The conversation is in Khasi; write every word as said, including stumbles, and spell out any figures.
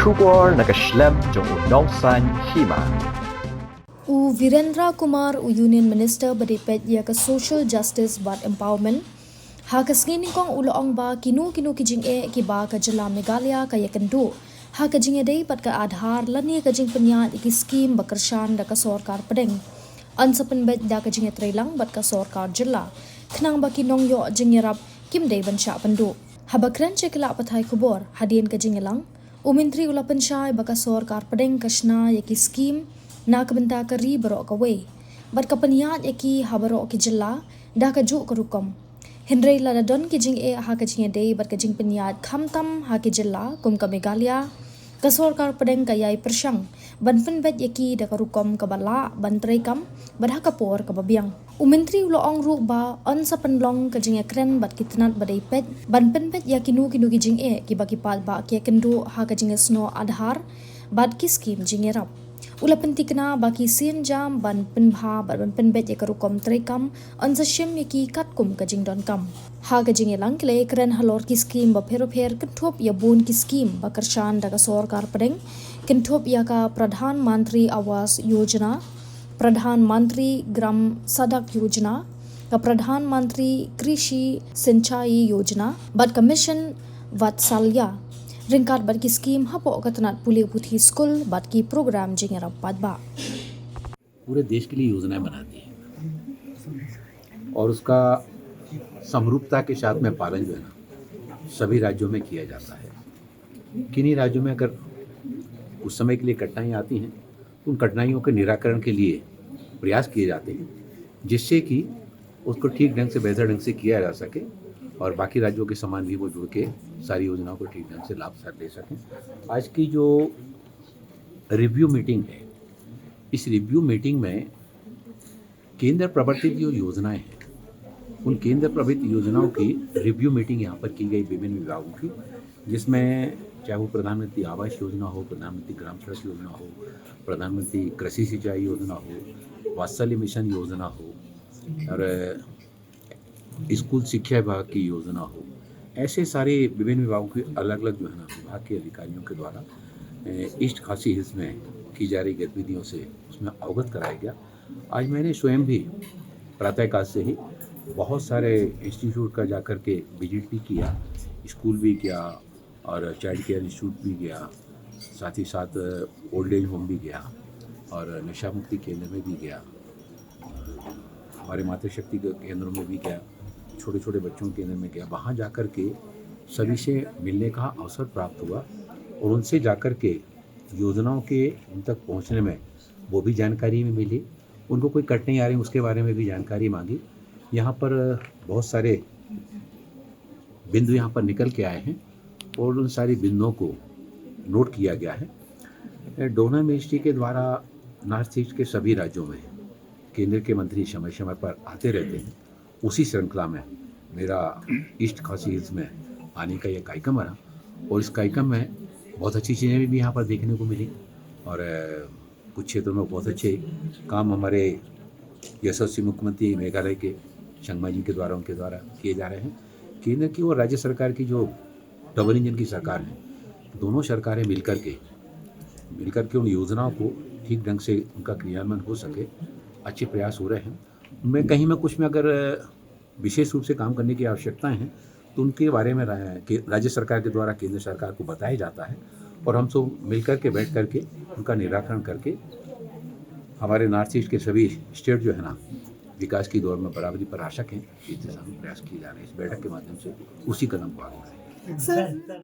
Khubor na ka shlem jong u nongsaiñ hima. U Virendra Kumar, u Union Minister ba dei peit ïa ka Social Justice bad Empowerment, ha ka sngi nyngkong u la ong ba kino kino ki jingeh kiba ka jylla Meghalaya ka ïakynduh ha ka jingïadei bad ka Aadhaar lane ka jingpynïaid ïa ki skim ba kyrshan da ka sorkar pdeng, yn sa pynbeit da ka jingïatreilang bad ka sorkar jylla, khnang ba ki nongïoh jingïarap kim dei ban shah pynduh. Haba kren sha ki lad pathai khubor hadien ka jingïalang, u Myntri u la pynshai ba ka sorkar pdeng ka shna ïa ki skim na ka bynta ka ri baroh kawei bad ka pynïaid ïa ki ha baroh ki jylla da kajuh ka rukom. Hynrei lada don ki jingeh ha ka jingïadei bad ka jingpynïaid khamtam ha ki jylla kum ka Meghalaya, ka sorkar pdeng ka ïai pyrshang ban pynbeit ïa ki da ka rukom kaba lah ban treikam bad ha ka por kaba biang. U Myntri u la ong ruh ba yn sa pynlong ka jingïakren bad ki tnat ba dei peit ban pynbeit ïa kino kino ki jingeh kiba ki paidbah ki ïakynduh ha ka jingïasnoh Aadhaar bad ki skim jingïarap. U la pynthikna ba ki sienjam ban pynbha bad ban pynbeit ïa ka rukom treikam yn sa shim ïa ki katkum ka jingdonkam. Ha ka jingïalang ki la ïakren halor ki skim bapher bapher, kynthup ïa bun ki skim ba kyrshan da ka sorkar pdeng, kynthup ïa ka Pradhan Mantri Awas Yojana, Pradhan Mantri Gram Sadak Yojana, ka Pradhan Mantri Krishi Sinchai Yojana bad ka Mission Vatsalya, ryngkat bad ki skim hapoh ka tnat pule puthi skul bad ki program jingïarap paidbah. पूरे देश के लिए योजनाएं बनाती है और उसका समरूपता के साथ में पालन जो है ना, सभी राज्यों में किया जाता है। किन्हीं राज्यों में अगर उस समय के लिए कठिनाइयाँ आती हैं, तो उन कठिनाइयों के निराकरण के लिए प्रयास किए जाते हैं, जिससे कि उसको ठीक ढंग से, बेहतर ढंग से किया जा सके और बाकी राज्यों के समान भी वो जुड़ के सारी योजनाओं को ठीक ढंग से लाभ ले सकें। आज की जो रिव्यू मीटिंग है, इस रिव्यू मीटिंग में केंद्र प्रवर्तित जो योजनाएं हैं, उन केंद्र प्रवर्तित योजनाओं की रिव्यू मीटिंग यहाँ पर की गई विभिन्न विभागों की, जिसमें चाहे वो प्रधानमंत्री आवास योजना हो, प्रधानमंत्री ग्राम सड़क योजना हो, प्रधानमंत्री कृषि सिंचाई योजना हो, वात्सल्य मिशन योजना हो और स्कूल शिक्षा विभाग की योजना हो, ऐसे सारे विभिन्न विभागों के अलग अलग जो है ना, विभाग के अधिकारियों के द्वारा ईस्ट खासी हिल्स में की जा रही गतिविधियों से उसमें अवगत कराया गया। आज मैंने स्वयं भी प्रातःकाल से ही बहुत सारे इंस्टीट्यूट का जाकर के विजिट भी किया, स्कूल भी किया और चाइल्ड केयर इंस्टीट्यूट भी गया, साथ ही साथ ओल्ड एज होम भी गया और नशा मुक्ति केंद्र में भी गया, हमारे मातृशक्ति केंद्रों में भी गया, छोटे छोटे बच्चों के केंद्र में गया। वहाँ जाकर के सभी से मिलने का अवसर प्राप्त हुआ और उनसे जाकर के योजनाओं के उन तक पहुँचने में वो भी जानकारी में मिली, उनको कोई कठिनाई आ रही उसके बारे में भी जानकारी मांगी। यहाँ पर बहुत सारे बिंदु यहाँ पर निकल के आए हैं और उन सारी बिंदुओं को नोट किया गया है। डोनर मिनिस्ट्री के द्वारा नॉर्थ ईस्ट के सभी राज्यों में केंद्र के मंत्री समय समय पर आते रहते हैं। उसी श्रृंखला में मेरा ईस्ट खासी हिल्स में आने का यह कार्यक्रम रहा और इस कार्यक्रम में बहुत अच्छी चीज़ें भी यहाँ पर देखने को मिली और कुछ क्षेत्रों में बहुत अच्छे काम हमारे यशस्वी मुख्यमंत्री मेघालय के संगमा जी के द्वारा, उनके द्वारा किए जा रहे हैं। केंद्र की और राज्य सरकार की जो डबल इंजन की सरकार है, दोनों सरकारें मिलकर के मिलकर के उन योजनाओं को ठीक ढंग से उनका क्रियान्वयन हो सके, अच्छे प्रयास हो रहे हैं। उनमें कहीं में कुछ में अगर विशेष रूप से काम करने की आवश्यकताएं हैं तो उनके बारे में राज्य सरकार के द्वारा केंद्र सरकार को बताया जाता है और हम सब मिलकर के बैठ करके उनका निराकरण करके हमारे नॉर्थ ईस्ट के सभी स्टेट जो है ना, विकास की दौड़ में बराबरी पर आ सकें, इस दिशा में प्रयास किए जा रहे हैं। इस बैठक के माध्यम से उसी कदम को आगे बढ़ाएंगे।